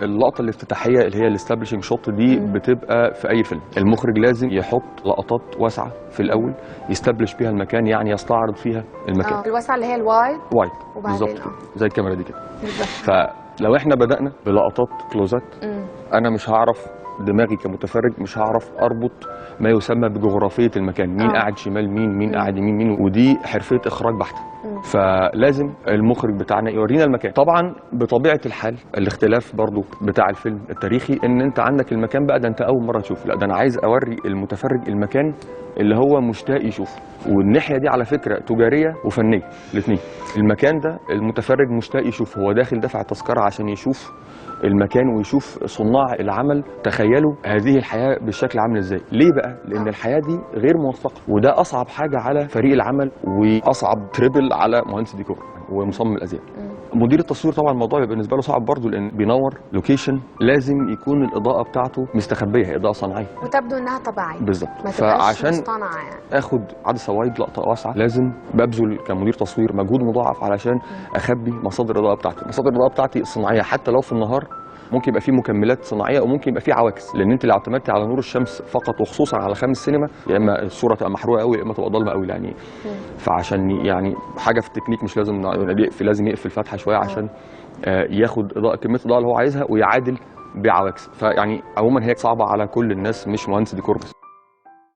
اللقطة الافتتاحيه اللي هي ال establishing shot دي بتبقى في اي فيلم. المخرج لازم يحط لقطات واسعة في الاول ي establish بيها المكان، يعني يستعرض فيها المكان. الواسعة اللي هي ال wide. wide. وبعدين بالظبط كده، زي الكاميرا دي كده. بالظبط. فلو احنا بدانا بلقطات close ات، انا مش هعرف، دماغي كمتفرج مش هعرف اربط ما يسمى بجغرافيه المكان، مين قاعد شمال مين، مين قاعد يمين مين، ودي حرفية اخراج بحته. فلازم المخرج بتاعنا يورينا المكان. طبعا بطبيعة الحال الاختلاف برضو بتاع الفيلم التاريخي ان انت عندك المكان بقى ده انت اول مرة تشوفه، لا ده انا عايز اوري المتفرج المكان اللي هو مشتاق يشوفه. والناحية دي على فكرة تجارية وفنيه الاثنين. المكان ده المتفرج مشتاق يشوفه، هو داخل دفع تذكره عشان يشوف المكان ويشوف صناع العمل تخيلوا هذه الحياة بالشكل عامل ازاي. ليه بقى؟ لان الحياة دي غير موثقه، وده اصعب حاجة على فريق العمل واصعب triple على مهندس ديكور ومصمم الازياء. مدير التصوير طبعا الموضوع بيبقى بالنسبة له صعب برضه، لان بينور location لازم يكون الاضاءة بتاعته مستخبيه، هي اضاءه صناعية وتبدو انها طبيعيه. بالظبط. ما تبقاش فعشان مصطنعه يعني. اخد عدسة wide لقطة واسعة لازم ببذل كمدير تصوير مجهود مضاعف علشان اخبي مصادر الاضاءة بتاعتي. مصادر الاضاءة بتاعتي الصناعية حتى لو في النهار ممكن يبقى فيه مكملات صناعية وممكن يبقى فيه عواكس، لان انت لو اعتمدتي على نور الشمس فقط وخصوصا على خام السينما يا اما الصورة تبقى محروقة قوي يا اما تبقى ضلمة قوي يعني. فعشان يعني حاجة في التكنيك مش لازم يقفل، لازم يقفل فتحه شوية عشان ياخد اضاءه، كمية الاضاءة اللي هو عايزها ويعادل بعواكس. فيعني عموما هي صعبة على كل الناس، مش مهندس ديكور بس.